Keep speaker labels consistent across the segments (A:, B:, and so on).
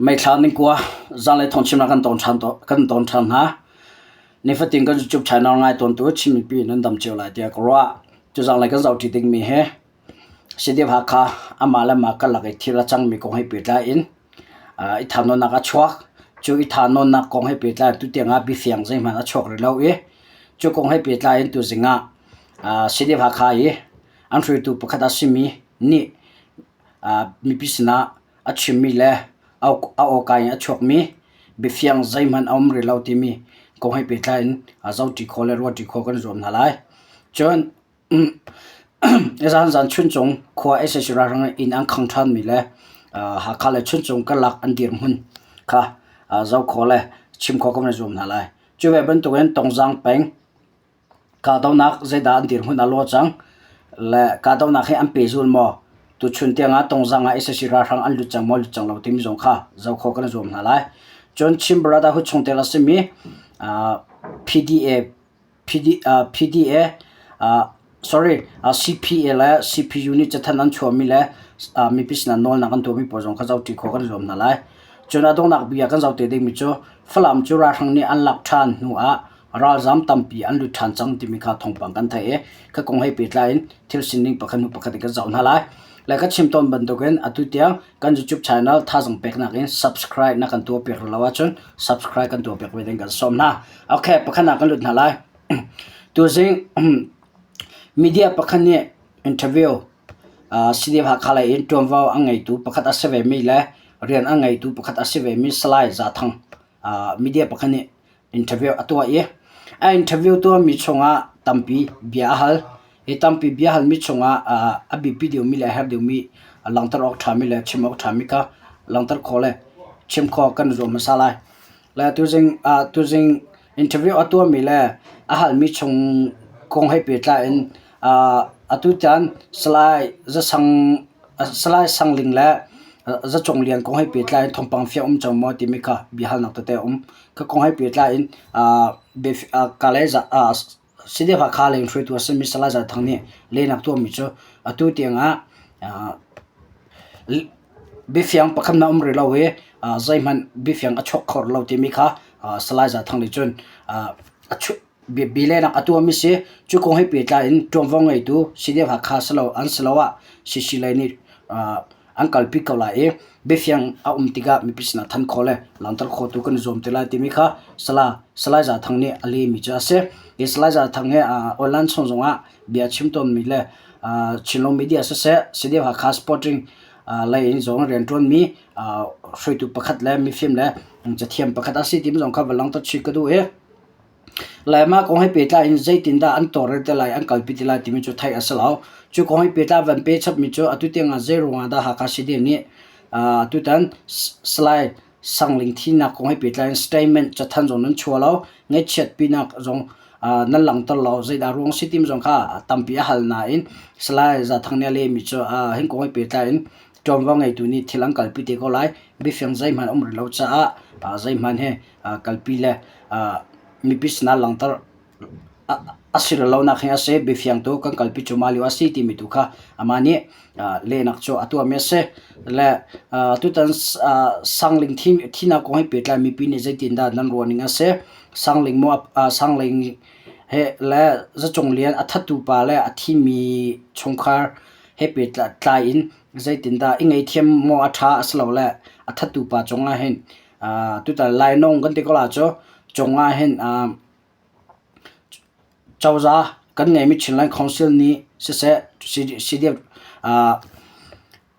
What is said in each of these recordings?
A: Meithla ningkua zanlei thawngchimnak kan ton ṭhan kan ton ṭhan hna. Nifatin kan YouTube channel ngai tawntu Chin mipi nan dam cio lai tiah ka ruah. Cu zanlei kan zohṭi dingmi hi CDF Hakha amah le mah karlak i thil a cangmi kong he pehtlai in i thahnawnnak a chuak. Cu i thahnawnnak kong he pehtlai in tutiang ah biafiang zeihmanh a chuak rih lo i cu kong he pehtlai in tuzing ah CDF Hakha i an hruaitu pakhat a simi nih mipi sinah a chimmi le a awka in a chuakmi biafiang zeihmanh a um rih lo timi kong he pehtlai in zohṭi khawh le ruahṭi khawh kan i zuam hna lai. Cun zan Chuncung khua sac ralhrang inn an khang ṭhanmi le Hakha le Chuncung karlak an dirhmun kha zoh khawh le chim khawh kan i zuam hna lai. Cu ve bantukin Tongzang peng Kahdohnak zeidah an dirhmun a lawh cang le kahdohnak hi an pehzul maw? Tuchun tiangah Tongzang ah sac ralhrang an lut cang maw lut cang lo timi zong kha zoh khawh kan i zuam hna lai. Cun Chin Brotherhood chungtel a simi PDA PD, PDA sorry CPA le CPU nih cathanh an chuahmi le mipi sinah nawlnak an tuahmi pawl zong kha zohṭi khawh kan i zuam hna lai. Cun a donghnak bik ah kan zoh te dingmi cu Falam cu ralhrang nih an lak ṭhan hnu ah ralzaam tampi an lut ṭhan cang timi kha thawngpang kan theih i kha kong he pehtlai in thil sining pakhat hnu pakhat in kan zoh hna lai. Le ka chim tawn bantukin atu tiang kan YouTube channel thazang peknak in subscribe na kan tuah piak rih lo ahcun subscribe kan tuah piak ve ding kan sawm hna. Okay, pakhat ah kan lut hna lai. Tuzing media pakhat nih interview CDF Hakha lei in ṭuanvo a ngeitu pakhat a si vemi le rian a ngeitu pakhat a si vemi Salai Za Thang media pakhat nih interview a tuah i a interview tuahmi chungah tampi bia a hal. Hi tampi bia halmi chungah a biapi deuhmi le a herh deuhmi langhter awk ṭhami le chim awk ṭhami kha langhter khawh le chim khawh kan i zuam hmasa lai. Le tuzing interview a tuahmi le a halmi chung kong he pehtlai in atu caan Salai Zasang Salai Sang Ling le Za Cung Lian kong he pehtlai in thawngpang fiang um cang maw timi kha biahalnak tete a um. Kha kong he pehtlai in CDF Hakha lei hruaitu a simi Salai Za Thang nih lehnak tuahmi cu atu tiangah biafiang pakhat na um rih lo i zeihmanh biafiang a chuak kho rih lo timi kha Salai Za Thang nih cun bialehnak a tuahmi si. Cu kong he pehtlai in ṭuanvo ngeitu CDF Hakha an si lo ah CC lei nih an kalpi ko lai i biafiang a um tikah mipi sinah than khawh le langhter khawhtu kan i zuam te lai timi kha Salai Za Thang nih a lehmi cu a si. Hi Salai Za Thang hi online chung zongah bia chim tawnmi le Chinlung media siseh CDF Hakha Sporting lei in zong rianṭuanmi hruaitu pakhat le mifim le cathiam pakhat a si timi zong kha va langhter chih ka duh i Lai mah kong he pehtlai in zeitindah an tawlrel te lai, an kalpi te lai timi cu theih a si lo. Cu kong he pehtlai van pe chapmi cu atu tiang ah zei ruangah dah Hakha CDF nih tutan Salai Sangling thihnak kong he pehtlai in statement cathanh zong nan chuah lo, ngaihchiatpinak zong nan langhter lo, zeidah ruang si timi zong kha tampi a hal nain Salai Za Thang nih a lehmi cu hin kong he pehtlai in ṭuanvo ngeitu nih thil an kalpi te ko lai. Biafiang zeihmanh a um rih lo caah zeihmanh hi kalpi le mipi sinah langhter a si lonak hi a si. Biafiang tu kan kalpi cuahmah lio a si timi tu kha amah nih lehnak cu a tuahmi a si. Le tutan Sangling thihnak kong he pehtlai mipi nih zeitindah nan ruah ning a si? Sangling maw Sangling he le Zacung Lian a thattu pa le a thimi chungkhar he pehtlai in zeitindah i ngaihthiam maw a ṭha a si lo le a thattu pa cungah hin Tutan lainawng kan ti ko la cu cungah hin cozah kan ngeimi Chinland Council nih siseh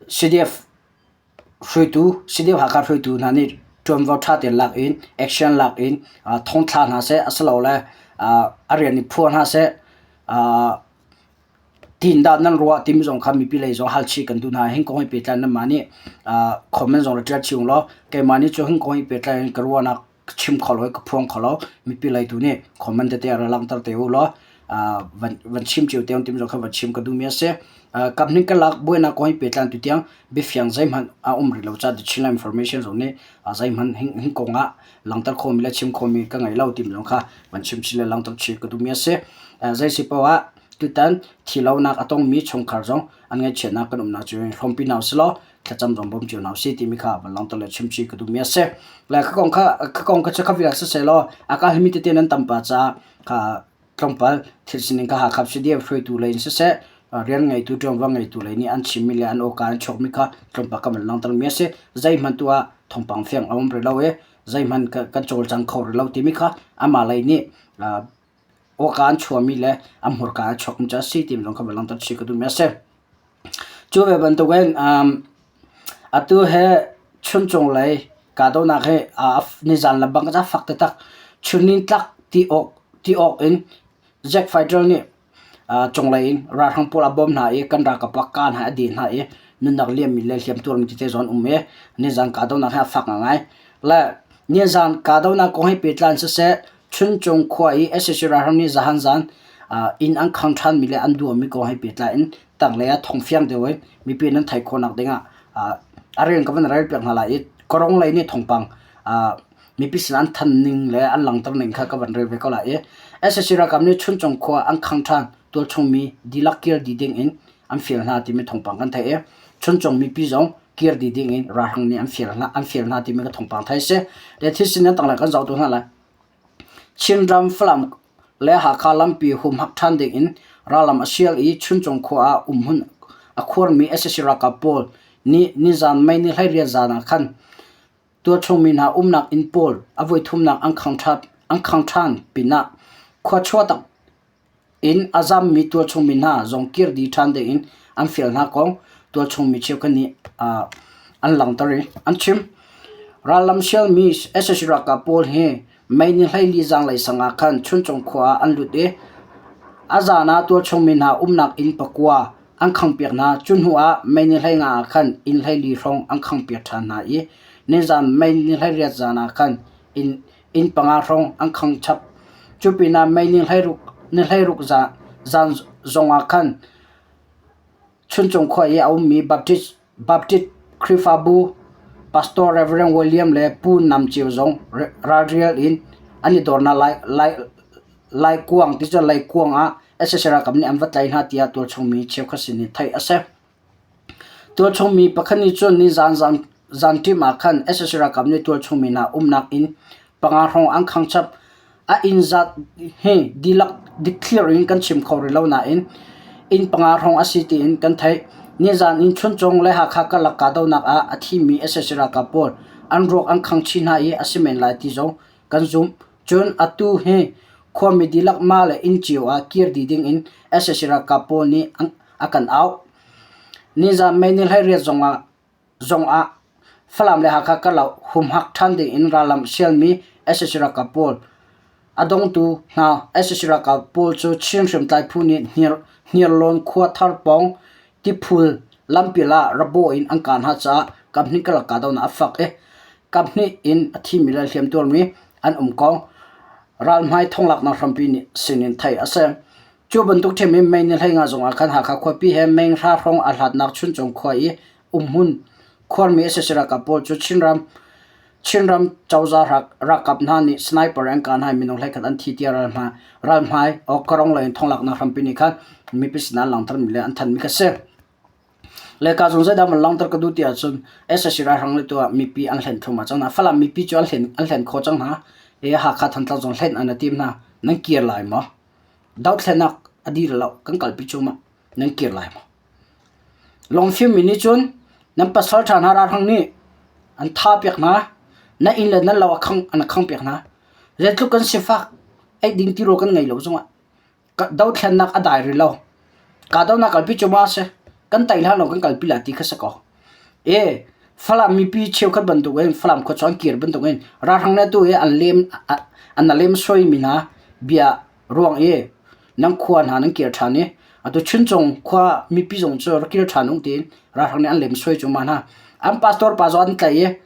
A: CDF hruaitu CDF Hakha hruaitu hna nih ṭuanvo ṭha tein lak in action lak in thongthla hna seh asilole a rian i phuah hna seh. Tindah nan ruah timi zong kha mipi lei zong hal chih kan duh hna. Hin kong hi pehtlai nanmah nih comment zong rak ṭial chih ung law keimah nih cu hin kong hi pehtlai in ka ruahnak ka chim kho lo i ka phuang kho lo. Mipi lei tu nih comment tete rak langhter te u law van chim cio te timi zong kha van chim ka duhmi a si. Kaphnih ka lak buainak kong hi pehtlai tutiang biafiang zeihmanh a um rih lo caah The Chinland Information zong nih zeihmanh hin kong ah langhter khomi le chim khomi ka ngei lo timi zong kha van chim chin le langhter chih ka duhmi a si. Zei si paoh ah. Tutan thilonak a tongmi chungkhar zong an ngaihchiatnak kan umnak cu hrawmpi hna usilaw thlacam zong bawm cio hna usih timi kha van langhter le chimchih ka duhmi a si. Le kha kong kha kha kong kha cu kha vial siseh a kalmi tete nan tam pah caah kha tlawmpal thil sining kha Hakha CDF hruaitu lei in siseh rian ngeitu ṭuanvo ngeitu lei nih an chimmi le an awka an chuakmi kha tlawmpal kan van langhtermi a si. Zeihmanh tu ah thawngpang fiang a um rih lo i zeihmanh kan cawlcang kho rih lo timi kha amah lei nih awka an chuahmi le a hmurka an chuakmi cu a si timi zong kha van langhter chih ka duhmi a si. Cu ve bantukin atu hi Chuncung lei kahdohnak hi nizan le bang a fak taktak. Chunnin tlak ti awk ti awk in Jack Fighter nih cunglei in ralhrang pawl a bawm hna i kan ralkap a kah hna a deh hna i nunnak liammi le hliamtuarmi tete zong an um i nizan kahdohnak hi a fak ngaingai. Le nizan kahdohnak kong he pehtlai in siseh Chuncung khua i sac ralhrang nih zahan zan inn an khang ṭhanmi le an duahmi kong he pehtlai in tanglei ah thawngfiang deuh in mipi nan theih khawhnak dingah a rian ka van relpiak hna lai i Korong lei nih thawngpang mipi sin an thanh ning le an langhter ning kha ka van rel ve ko lai i sac ralkap nih Chuncung khua an khang ṭhan tualchungmi dihlak kir dih ding in an fial hna timi thawngpang kan theih i Chuncung mipi zong kir dih ding in ralhrang nih an fial hna an fial hna timi ka thawngpang theih a si. Le thil sin an tanglei kan zoh tu hna lai. Chinram Falam le Hakha lampi humhak ṭhan ding in rallam a sial i Chuncung khua ah umhmun a khuarmi sac ralkap pawl nih nizan May ni 18 zan ah khan tualchungmi hna umnak inn pawl a voithumnak an khang ṭhan pinah khua chuahtak in a zammi tualchungmi hna zong kir dih ṭhan dingin an fial hna kong tualchungmi cheukhat nih an langhter i an chim. Rallam sialmi sac ralkap pawl hi May ni 14 zanlei sang ah khan Chuncung khua ah an lut i a zan ah tualchungmi hna umnak inn pakua an khanghpiak hna. Cu hnu ah May ni 15 ah khan inn 14 hrawng an khanghpiak ṭhan hna i nizan May ni 18 zan ah khan inn inn panga hrawng an khang chap. Cu pinah May ni 16 zan zongah khan Chuncung khua i a ummi Baptist, Baptist Khrihfabu Pastor Rev. William le Pu Nam Ceu zong ralrial in an i dornak lai, lai, Laikuang ti cu Leikuang ah sac ralkap nih an va tlaih hna tiah tualchungmi cheukhat sin in theih a si. Tualchungmi pakhat nih cun nizan zanṭim ah khan sac ralkap nih tualchungmi hna umnak inn panga hrawng an khangh chap. A inn zat hi dihlak dikthliar in kan chim kho rih lo nain inn panga hrawng a si tiin kan theih. Nizan in Chuncung le Hakha karlak kahdohnak ah a thimi sac ralkap pawl an ruak an khangh chih hna i a si men lai ti zong kan zumh. Cun atu hi khuami dihlak mah le inn cio ah kir dih ding in sac ralkap pawl nih a kan auh. Nizan May ni 18 zongah zongah Falam le Hakha karlak humhak ṭhan ding in rallam sialmi sac ralkap pawl a dongtu hna sac ralkap pawl cu Chin hriamtlai phu nih Hniarlawn khua thar pawng tiphul lampi ah rabaw in an kah hna caah kaphnih karlak kahdohnak a fak i kaphnih in a thimi le hliamtuarmi an um ko. Ralhmai thonglaknak hrampi nih sinin theih a si. Cu bantuk ṭhiam in May ni 15 zongah khan Hakha khuapi he meng hra hrawng a hlatnak Chuncung khua i umhmun khuarmi sac ralkap pawl cu Chinram Chinram cozah ralkap hna nih sniper an kah hna i minung 11 an thi tiah ralhmai ralhmai awkarong lei in thonglaknak hrampi nih khan mipi sinah an langhtermi le an thanhmi kha si. Le ka zung zeidah man langhter ka duh ti ahcun sac ralhrang le tuah mipi an hlen thluahmah cang hna. Falam mipi cu an hlen an hlen khawh cang hna. E Hakha Thantlang zong hlen an i tim hna. Nan kir lai maw? Dothlennak a dir lo kan kalpi cuahmah nan kir lai maw? Lungfimmi nih cun nan pasal ṭha hna ralhrang nih an thahpiak hna, na inn le nan lo a khang an khangpiak hna. Zeitluk kan sifak eiding tirawl kan ngei lo zongah dothlennak a dai rih lo. Kahdohnak kalpi cuahmah a si. Kan tei hlan lo kan kalpi lai ti kha si ko. E Falam mipi cheukhat bantukin Falam khua cu an kir bantukin ralhrang le atu i an lem an lem suaimi hna bia ruang i nan khua hna nan kir ṭhan i atu Chuncung khua mipi zong cu rak kir ṭhan ung tiin ralhrang nih an lem suai cuahmah hna. An pastor pa zong an tlaih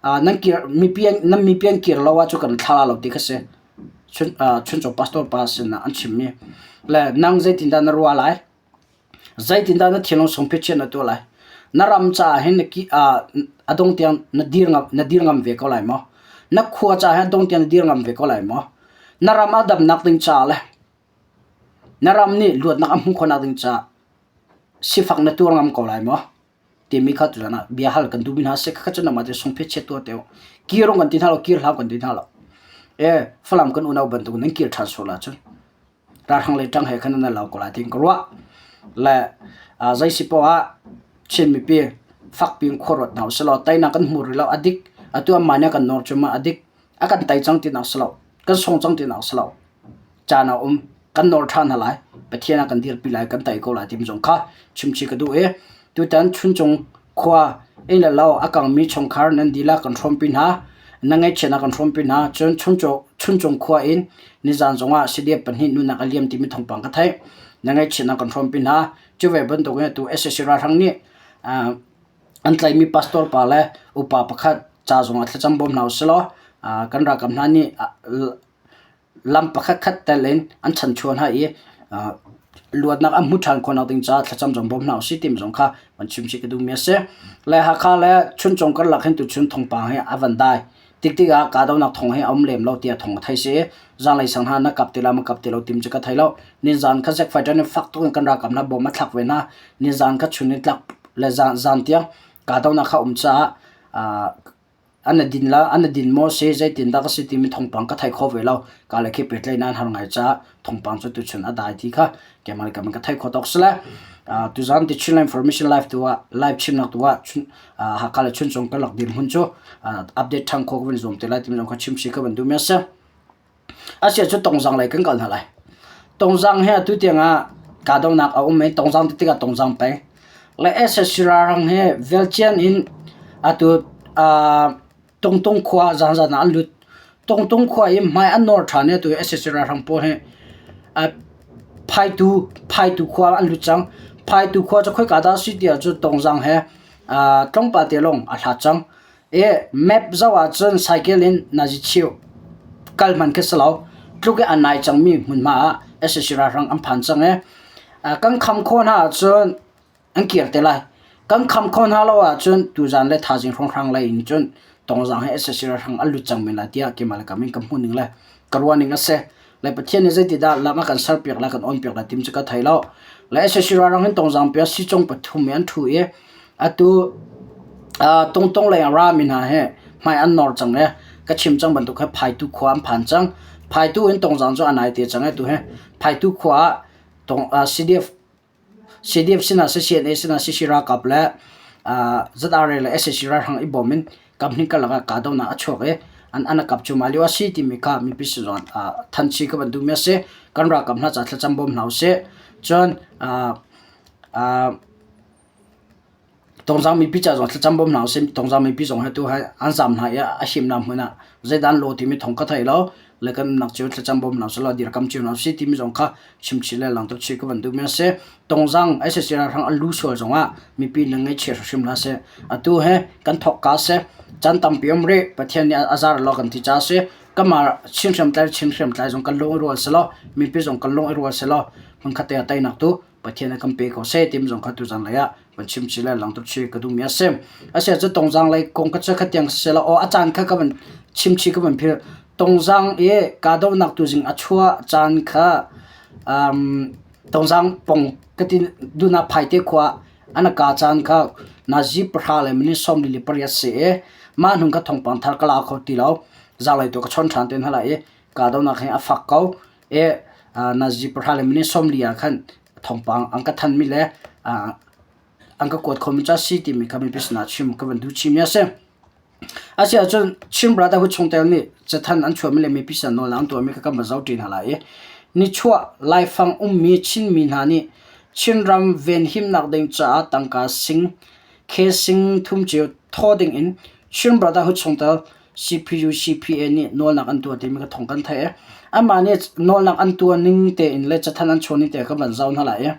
A: i nan kir mipi nan mipi an kir lo ahcun kan thla la lo ti kha si. Chuncung pastor pa sinah an chimmi. Le nang zeitindah na ruah lai? Zeitindah na thinlung sung phichiat na tuah lai? Na ram caah hin a dong tiang na dir ngam, na dir ngam ve ko lai maw? Na khua caah hin a dong tiang na dir ngam ve ko lai maw? Na ram a damnak ding caah le Na ram nih luatnak a hmuh khawhnak ding caah sifak na tuar ngam ko lai maw? Timi kha tuzan ah bia hal kan duhmi hna a si. Khakha cu nangmah te sungphet chiat tuah te u. Kir kan ti hna lo, kir hlah kan ti hna lo. E, Falam kan unau bantuk nan kir ṭhan sual ahcun ralhrang le ṭang he khan nan lo ko lai tiin ka ruah. Le zei si poah ah Chin mipi fakpi in khua ruat hna usih law teinak kan hmu rih lo a dik. Atu anmah nih a kan nawr cu ma a dik. A kan tei cang tinak si lo. Kan sung cang tinak si lo. Caan a um. Kan nawr ṭhan hna lai. Pathian a kan dirpi lai, kan tei ko lai timi zong kha chimchih ka duh i tutan Chuncung khua inn le lo a kangmi chungkhar nan dihlak kan hrawmpi hna. Na ngaihchiatnak kan hrawmpi hna. Cun Chuncung khua in nizan zongah CDF pahnih nunak a liam timi thawngpang ka theih. Na ngaihchiatnak kan hrawmpi hna. Cu ve bantukin atu sac ralhrang nih an tlaihmi pastor pa le upa pakhat ca zongah thlacam bawm hna usih law kan ralkap hna nih lam pakhat khat tel in an chanchuah hna i luatnak an hmuh ṭhan khawhnak ding caah thlacam zong bawm hna usih timi zong kha van chim chih ka duhmi a si. Le Hakha le Chuncung karlak hin tuchun thawngpang hi a van dai. Tik tikah kahdohnak thawng hi a um lem lo tiah thawng ka thei si i zaanglei sang hna na kap ti la ma kap ti lo tim cu ka thei lo. Nizaan kha Zack Fighter nih fak tuk in kan ralkap hna bom a thlak ve hna. Nizaan kha chun in tlak le zaan tiang kahdohnak kha um caah an i din la an i din maw si zeitin dah ka si timi thawngpang ka thei kho ve lo. Ka le khi pehtlaih nan har ngai caah thawngpang cu tuchun a dai ti kha keimah le keimah ka thei kho tawk si le. Tuzaan The Chinland Information Live tu ah live chimnak tu ah Hakha le Chuncung karlak dirhmun cu update ṭhan khawh ka van zuam te lai timi zong kha chim si ka van duhmi a si. Asia cu Tongzang lei kan kal hna lai. Tongzang hi atu tiang ah kahdohnak a um i Tongzang ti tikah Tongzang peng. Le SSC ralhrang hi velcian in atu Tungtung khua zanzan ah an lut. Tungtung khua i hmai an nawr ṭhan i atu SSC ralhrang pawl hi Phaitu Phaitu khua an lut cang. Phaitu khua cu khoika dah a si ti ahcun Tongzang he tlawmpal te lawng a hlat cang. I map zoh ahcun cycle in nazi cheu kal hman khi si lo. Tluk i a nai cangmi hmunhma ah sac ralhrang an phan cang i kan kham khawh hna ahcun an kir te lai. Kan kham khawh hna lo ahcun tuzan le thaizing hrawnghrang lei in cun Tongzang hi sac ralhrang an lut cang men lai tiah keimah le kam in ka hmuh ning le ka ruah ning a si. Le Pathian nih zeitidah lam a kan serpiak lai kan awnpiak lai tim cu ka thei lo. Le sac ralhrang hin Tongzang pi ah sicung pathum i an ṭhu i atu tungtung lei a rami hna hi hmai an nawr cang i ka chim cang bantuk hi Phaitu khua an phan cang. Phaitu in Tongzang cu a nai te cang i tu hi Phaitu khua ah CDF CDF sinah siseh CNA sinah siseh ralkap le ZRA le sac ralhrang i bawm in kamhnih karlak ah kahdohnak a chuak i an a kap cuahmah lio a si timi kha mipi sinah thanchi ka van duhmi a si. Kan ralkap hna caah thlacam bawm hna usih. Cun Tongzang mipi ca zong thlacam bawm hna usih. Tongzang mipi zong hi tu hi an zaam hna i a himnak hmun ah zeidah an lawh timi thawng ka thei lo. Le kan umnak cio thlacam bawm hna usih law dirkam cio hna usih timi zong kha chimchih le langhter chih ka van duhmi a si. Tongzang sac ralhrang an lu sual zongah mipi nan ngaihchia hrimhrim hlah seh. Atu hi kan thawkka a si. Caan tampi um rih. Pathian nih a zar law kan ti caah a si. Kamah Chin hriamtlai Chin hriamtlai zong kan lung i rual selaw mipi zong kan lung i rual selaw hmunkhat te ah teinak tu Pathian a kan pe ko seh timi zong kha tuzan lei ah van chim chih le langhter chih ka duhmi a si. Asiah cu Tongzang lei kong ka cu khatiang si lo aw a caan kha ka van chim chih ka van philh. Tongzang i kahdohnak tuzing a chuah caan kha um, Tongzang pong ka ti duhnak phaite khua an a ka caan kha nazi pahra le minute 48 si i mah hnung kha thawngpang thar ka la kho ti lo. Zaanglei tu ka chawn ṭhan te hna lai i kahdohnak hi a fak ko. I nazi pahra le minute 40 ah khan thawngpang an ka thanmi le an ka kuat khomi cu a si timi kha mipi sinah chim ka van duh chihmi a si. Asiahcun Chin Brotherhood chungtel nih cathanh an chuahmi le mipi sin nawl an tuahmi kha kan van zohṭi hna lai i nichuah laifang ummi Chinmi hna nih Chinram venhimnak ding caah tangka sing khe sing thum cio thaw ding in Chin Brotherhood chungtel CPU CPA nih nawlnak an tuah timi ka thawng kan theih i anmah nih nawlnak an tuah ning tein le cathanh an chuah ning te ka van zoh hna lai i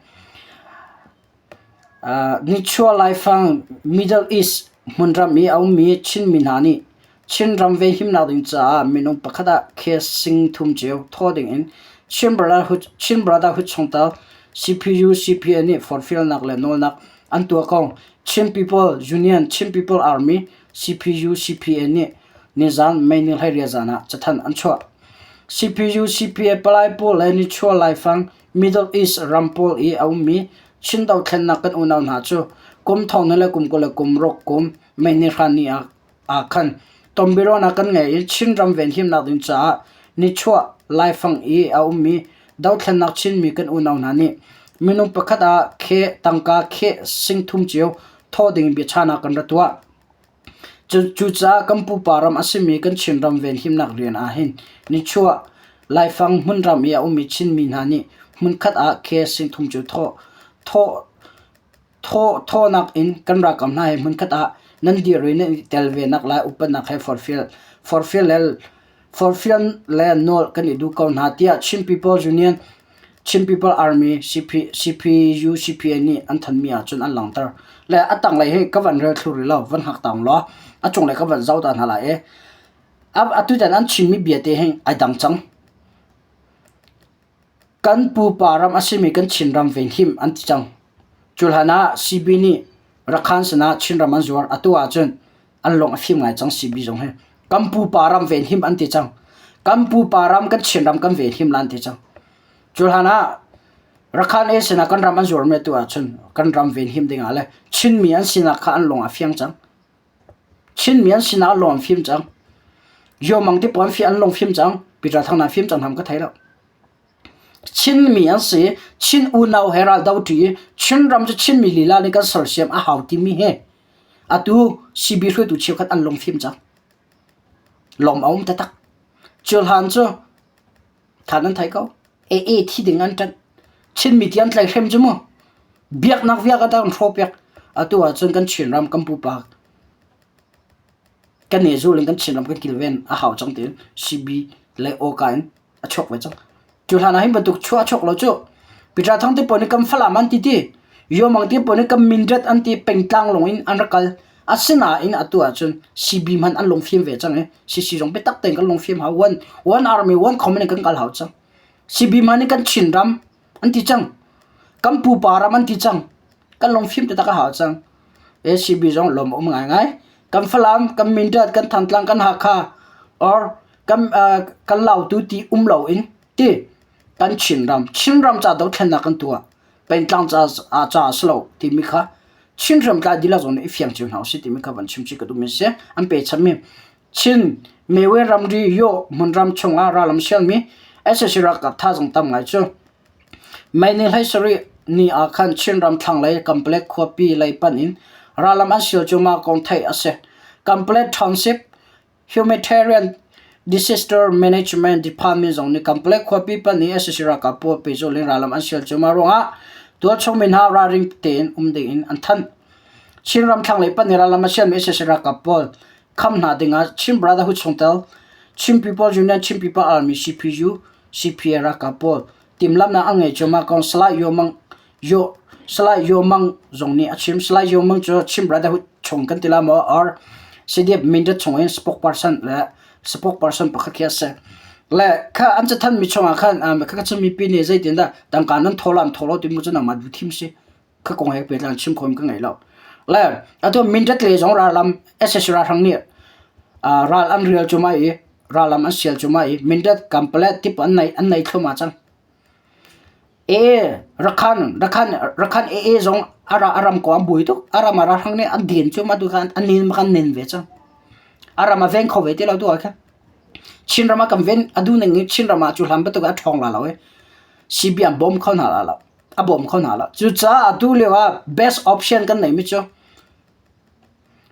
A: nichuah laifang Middle East hmunram i a ummi Chinmi hna nih Chinram venhimnak ding caah minung pakhat ah case sing thum cio thaw ding in Chin Brotherhood, Chin Brotherhood chungtel CPU CPA nih forhfialnak le nawlnak an tuah kong Chin People Union Chin People Army CPU CPA nih nizan May ni 12 zan ah cathanh an chuah. CPU CPA palai pawl le nichuah laifang Middle East ram pawl i a ummi Chin dothlennak kan unau hna cu kum thong le kum 26 kum May ni hra ni ah khan tonbiaruahnak ah kan ngei i Chinram venhimnak ding caah nichuah laifang i a ummi dothlennak Chinmi kan unau hna nih minung pakhat ah kheh tangka kheh singthum cio thawh ding biachahnak kan ra tuah. Cucaah kan pupa ram a simi kan Chinram venhimnak rian ahhin nichuah laifang hmunram i a ummi Chinmi hna nih hmunkhat ah kheh singthum cio thawh thawh Thawhnak in kan ralkap hna he hmunkhat ah nan dir i nan i tel ve naklai upatnak he forhfial le nawl kan i duh ko hna tiah Chin People's Union, Chin People Army, CPU, CPA nih an thanmi ahcun an langhter. Le a tanglei hi ka van rel thlu rih lo, van hngak taung law a cunglei ka van zoh ta hna lai i atutan an chimmi bia te hi ai dang cang. Kan pupa ram a simi kan Chinram venhim an ti cang. Cu hlan ah CB nih Rakhan sinah Chinram an zuar. Atu ahcun an lung a fim ngai cang CB zong hi. Kan pupa ram venhim an ti cang. Kan pupa ram kan Chinram kan venhim la an ti cang. Cu hlan ah Rakhan e sinah kan ram an zuarmi atu ahcun kan ram venhim dingah le Chinmi an sinak kha an lung a fiang cang. Chinmi an sinah an lung an fim cang. Yomang te pawl an lung fim cang. Peter Thang na fim cang ham ka thei lo. Chinmi an si. Chin unau he ral do ṭi. Chinram cu Chinmi lila nih kan sersiam a hau timi he atu CB hruaitu cheukhat an lung fim cang. Lawm a um taktak. Cu hlan cu Than nan thei ko. AA thi ding an ṭanh. Chinmi ti an tlaihhrem cu mu. Biaknak viak ah an hrawhpiak. Atu ahcun kan Chinram kan pupa kan ne zul in kan Chinram kan kilven a hau cang tiin CB le awka in a chuak ve cang. Cu hlan ah hin bantuk chuah a chuak lo cu. Peter Thang te pawl nih kan Falam an ti ti. Yomang te pawl nih kan Mindat an ti pengtlang lawng in an rak kal. Asinain atu ahcun CB hmanh an lungfim ve cang i CC zong biatak tein kan lungfim hau. One, one army, one command in kan kal hau cang. CB hmanh nih kan Chinram an ti cang. Kan pupa ram an ti cang. Kan lungfim taktak a hau cang. ACB zong lawm a um ngaingai. Kan Falam, kan Mindat, kan Thantlang, kan Hakha or kan, uh, kan Lautu ti um loin ti kan Chinram, Chinram ca dothlennak kan tuah. Pengtlang ca, ca a si lo timi kha Chin hriamtlai dihlak zong nih i fiang cio hna usih timi kha van chim chih ka duhmi a si. An pechanmi Chin Mewe ramri Yaw hmunram chungah rallam sialmi sac ralkap thazaang tam ngai cu May ni 17 ni ah khan Chinram thlanglei Kanpalet khuapi lei panh in rallam an sial cu mah kong theih a si. Kanpalet Township Humanitarian Disaster Management Department zong nih Kanpalet khuapi panh i sac ralkap pawl pehzulh in rallam an sial cuahmah ruangah tualchung mi hna ralring tein um ding in an thanh. Chinram thlanglei panh i rallam a sialmi sac ralkap pawl kham hna ding ah Chin Brotherhood chungtel Chin People's Union Chin People Army CPU CPA ralkap pawl timhlamhnak an ngei cuahmah kong Salai Yaw Mang Yo Salai Yaw Mang zong nih a chim. Salai Yaw Mang cu Chin Brotherhood chung kan ti la maw or CDF Mindat chung in spokesperson le spokesperson pakhat khi a si. Le kha an cathanh mi chungah khan kha kha mipi nih zeitin dah tangka nan thaw la an thaw lo ti mu cu nangmah duh thim si. Kha kong he pehtlai chim khawm ka ngei lo. Le atu Mindat le zong rallam SSC ralhrang nih ral an rial cu mai i rallam an sial cu mai i Mindat Kanpalet tip an nei an nei thluma cang. Ee Rakhan Rakhan Rakhan AA zong a ra a ram ko an buai tuk. A ram a ralhrang nih an den cu mah tu khan an nen an nen ve cang. A ram a veng kho ve ti lo tu ah khan. Chinram ah kan ven a duh ning in Chinram ah cu hlan bantuk a ṭhawng la lo i CB an bawm kho hna la lo. A bawm kho hna lo. Cucaah atu lio ah best option kan neimi cu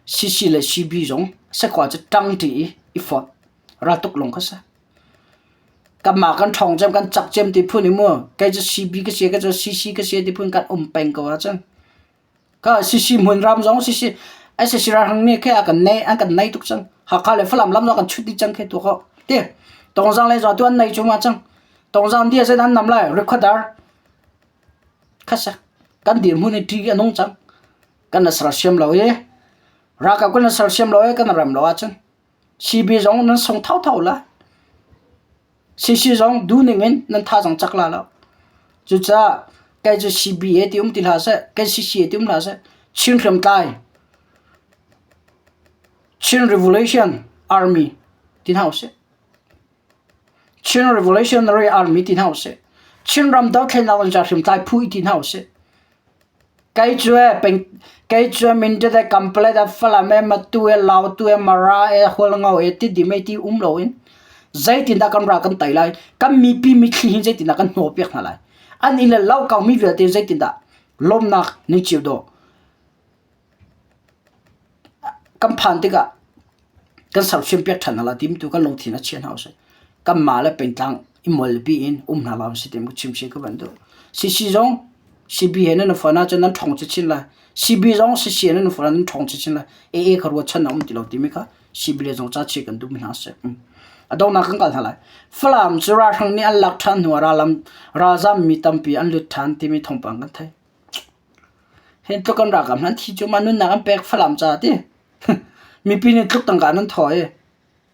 A: CC le CB zong sakhua cu ṭangṭi i i fonh raltuk lawng kha si. Kanmah kan ṭhawng cem kan cak cem ti phun i mu kei cu CB ka si kei cu CC ka si ti phun kan um peng ko ahcun ka CC hmunram zong CC SAC ralhrang nih khi a kan nei an kan nei tuk cang. Hakha le Falam lam zong kan chut dih cang khi tu kho ti Tongzang lei zong tu an nei cuahmah cang. Tongzang dia zeidah an nam lai Rikhuadar kha si kan dirhmun hi ṭih a nung cang. Kan i sersiam lo i ralkap kan i sersiam lo i kan i rem lo ahcun CB zong nan sung thotho la. CC zong duhning in nan thazaang cak la lo. Cucaah kei cu CBA ti um ti hlah seh, kei CCA ti um hlah seh, Chin hriamtlai, Chin Revolution Army ti hna usih. Chin Revolutionary Army ti hna usih. Chinram dothlennak in ca hrimtlai phu i ti hna usih. Kei cu peng kei cu Mindat e Kanpalet e Falam e Matu e Lautu e Mara e Hualngo e Tidim e ti um loin zeitindah kan ral kan tei lai? Kan mipi mitthli hin zeitindah kan hnawhpiak hna lai? An inn le lo kau mi vialte zeitindah lawmnak ning cio dawh Kan phan tikah kan sersiampiak ṭhan hna lai timi tu kan lungthin a chia hna usih. Kanmah le pengtlang i mualpi in um hna hlah usih timi chimchin ka van duh. CC zong CB he nan i fonh ahcun nan ṭhawng chinchin lai. CB zong CC he nan i fonh ahcun nan ṭhawng chinchin lai. AA kha ruahchan a um ti lo timi kha CB le zong ca chih kan duhmi hna a si. A donghnak kan kal hna lai. Falam cu ralhrang nih an lak ṭhan hnu ah rallam ralzam mi tampi an lut ṭhan timi thawngpang kan theih. Hi tluk kan ralkap hna an thi cu mah nunnak an pek Falam caah ti. Mipi nih tluk tangka nan thaw i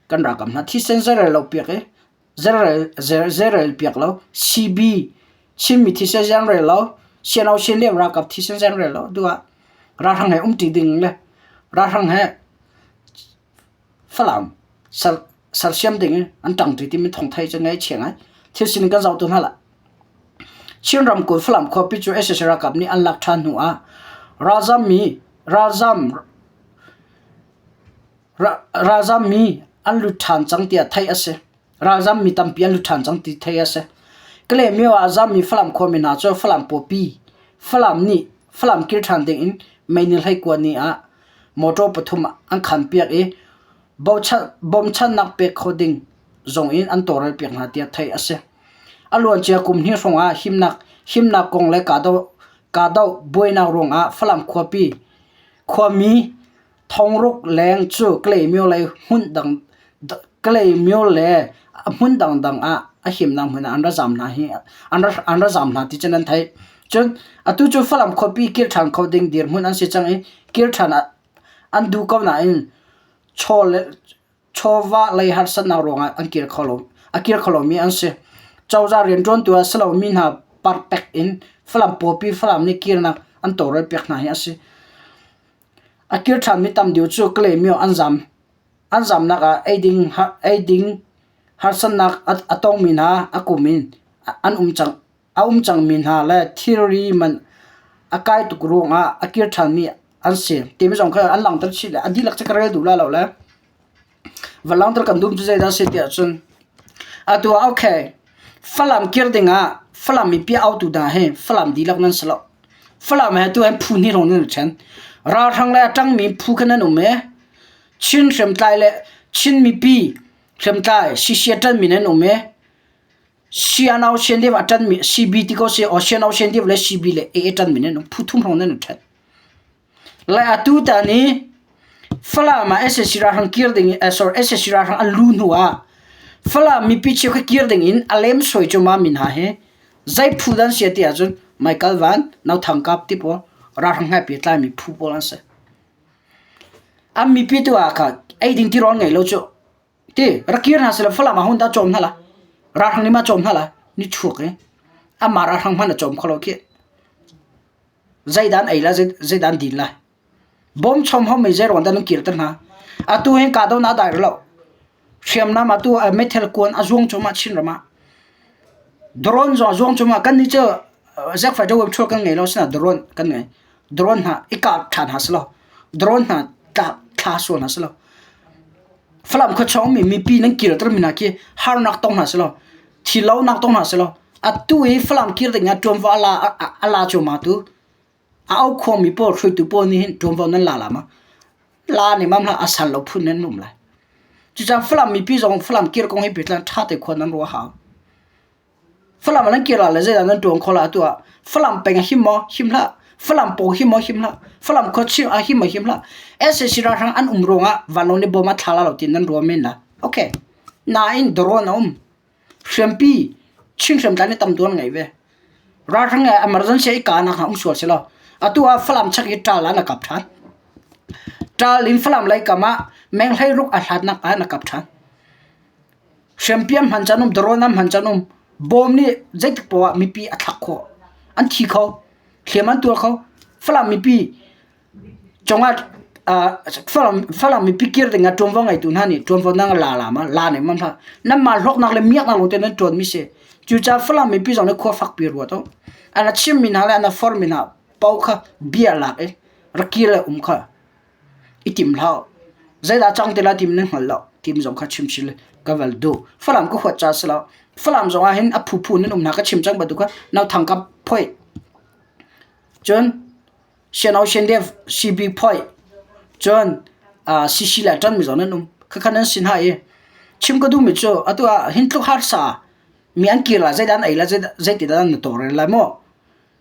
A: kan ralkap hna thisen zeirel lo piak i zeirel zeirel piak lo CB Chinmi thisen zeirel lo CNO Chinlem ralkap thisen zeirel lo duh ah ralhrang he umṭi ding le ralhrang he Falam sersiam ding in an ṭangṭi timi thawng thei cu ngaihchia ngai. Thil sining kan zoh tu hna lah. Chin ramkulh Falam khuapi cu sac ralkap nih an lak ṭhan hnu ah ralzam mi ralzam ralzam mi an lut ṭhan cang tiah theih a si. Ralzam mi tampi an lut ṭhan cang ti theih a si. Kalaymyo ah a zammi Falam khuami hna cu Falam pawpi, Falam nih Falam kir ṭhan ding in May ni 21 ni ah motor pathum an khanpiak i bawmchannak pek kho ding zong in an tawlrelpiak hna tiah theih a si. A luancia kum hnih hrawng ah himnak himnak kong le kahdoh kahdoh buainak ruangah Falam khuapi khuami thongruk leng cu Kalaymyo lei hmun dang Kalaymyo le hmun dangdang ah a himnak hmun ah an ra zaam hna hi an ra an ra zaam hna ti cun an theih. Cun atu cu Falam khuapi kir ṭhan kho ding dirhmun an si cang i kir ṭhan an duh ko nain chaw le chawva lei harsatnak ruangah an kir kho lo a kir kho lomi an si. Cozah rianṭuantu a si lomi hna parpek in Falam pawpi Falam nih kirnak an tawlrelpiak hna hi a si. A kir ṭhanmi tam deuh cu Kalaymyo an zaam. An zaamnak ah eiding eiding harsatnak a tongmi hna a kum in an um cang a um cangmi hna le thilri man a kai tuk ruangah a kir ṭhanmi an si timi zong kha an langhter chih le a dihlak cu ka rel duh lai lo le va langhter kan duh cu zeidah a si tiah cun atu ah okay Falam kir dingah Falam mipi autu hna hi Falam dihlak nan si lo. Falam he tu he phu hnih hrawng nan i ṭhen. Ralhrang le a ṭangmi phu kha nan um i Chin hriamtlai le Chin mipi hriamtlai CC a ṭanmi nan um i CNO CNDF a ṭanmi CB ti ko si aw CNO CNDF le CB le AA ṭanmi nan um phu thum hrawng nan i ṭhen. Lai atu tan i Falam ah sac ralhrang kir ding eh, sorry sac ralhrang an lu hnu ah Falam mipi cheukhat kir ding in a lem soi cu ma min ha hi zei phu dan sia ti ahcun Michael Van No Thang Kap ti pawl ralhrang hngaipi a tlaimi phu pawl an si. An mipi tu ah kha ei ding tirawl ngei lo cu ti rak kir hna sila Falam ah hun dah cawm hna la ralhrang nih ma cawm hna la ni chuak i amah ralhrang hmanh a cawm kho lo khi Zeidah an ei lai, zeidah an din lai? Bawm chom hom i zeiruang dah nan kirter hna? Atu hin kahdohnak a dai rih lo. Hriamnam atu meithal kuan a zuang cuahmah Chinram ah. Drone zong a zuang cuahmah. Kannih cu jet fighter web tool kan ngei lo asinain drone kan ngei. Drone hna i kah ṭhan hna selaw, drone hna thla sual hna selaw, Falam khuachung mi mipi nan kirter mi hna khi harnak tong hna selaw, Thilonak tong hna selaw atu i Falam kir ding ah ṭuanvo a la a la cuahmah tu a aukhuangmi pawl hruaitu pawl nih hin ṭuanvo nan la la ma? La nih mam hlah a sal lo phun nan um lai. Cucaah Falam mipi zong Falam kir kong hi pehtlai ṭha te khua nan ruah hau. Falam ah nan kir la le zeidah nan ṭuan khawh la atu ah Falam peng a him maw? Him hlah. Falam paw him maw? Him hlah. Falam khuachim a him maw? Him hlah. Sac ralhrang an um ruangah vanlawng nih bom a thla la lo ti nan ruah men la. Okay. Nain drone a um. Hriampi Chin hriamtlai nih tam tuan ngei ve. Ralhrang he emergency i kahnak hna um sual si lo. Atu ah Falam chak i ṭal ah na kap ṭhan. Ṭal in Falam lei kam ah meng 16 a hlatnak ah na kap ṭhan. Hriampi an hman caan um, drone an hman caan um. Bom nih zeitik poah ah mipi a thlak khawh. An thi kho. Hliam an tuar kho. Falam mipi Cungah Falam mipi kir ding ah ṭuanvo ngeitu hna nih ṭuanvo nan la la ma? La nih mam hlah. Nanmah hlawknak le miaknak lawng te nan ṭuanmi si. Cucaah Falam mipi zong nih khua fakpi ruat u. An a chimmi hna le an a forhmi hna paoh kha bia lak i rak kir le um kha i tim hlah u. Zeidah cang ti lai timi nan hngal lo. Timi zong kha chim chih ka val duh. Falam ka huat caah si lo. Falam zong ah hin a phuphu nan um hna ka chim cang bantuk kha Nauthang ka phoih. Cun Siano Siandev CB phoih. Cun CC le ṭanmi zong nan um. Khakha nan si hna i chim ka duhmi cu atu ah hin tluk harsa mi an kir lai zeidah an ei lai zeitidah an na tawlrel lai maw?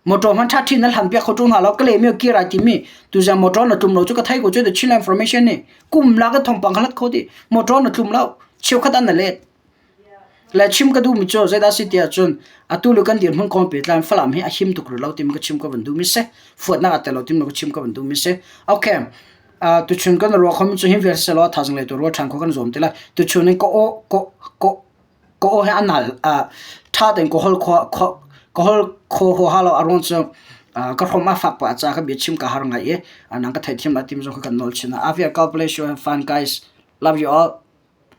A: Motor hmanh ṭha ṭhin na hlan piak kho ṭung hna lo ka lehmi kir ai timi tuzan motor na tlum lo cu ka thei ko cu the Chinland Information nih kum lak in thawngpang ka hlat kho dih motor na tlum lo cheukhat an na let le chim ka duhmi cu zeidah si tiah cun atu lu kan dirhmun kong pehtlai Falam hi a him tuk rih lo timi ka chim ka van duhmi si fuatnak a tel lo timi ka chim ka van duhmi si okay uh, tuchun kan ruah khomi cu hin vial selaw thazang lei tu ruah ṭhan kho kan zuam ti lai tuchun in ka aw ka ka Ka aw hi a nal. Ṭha tein ka holh ka holh kho huaha lo a ruang cu ka hrom a fak pah caah ka biachim ka har ngai i nang ka theihthiam lai timi zong kha kan nawl chin. Afia God bless you have fun guys. Love you all.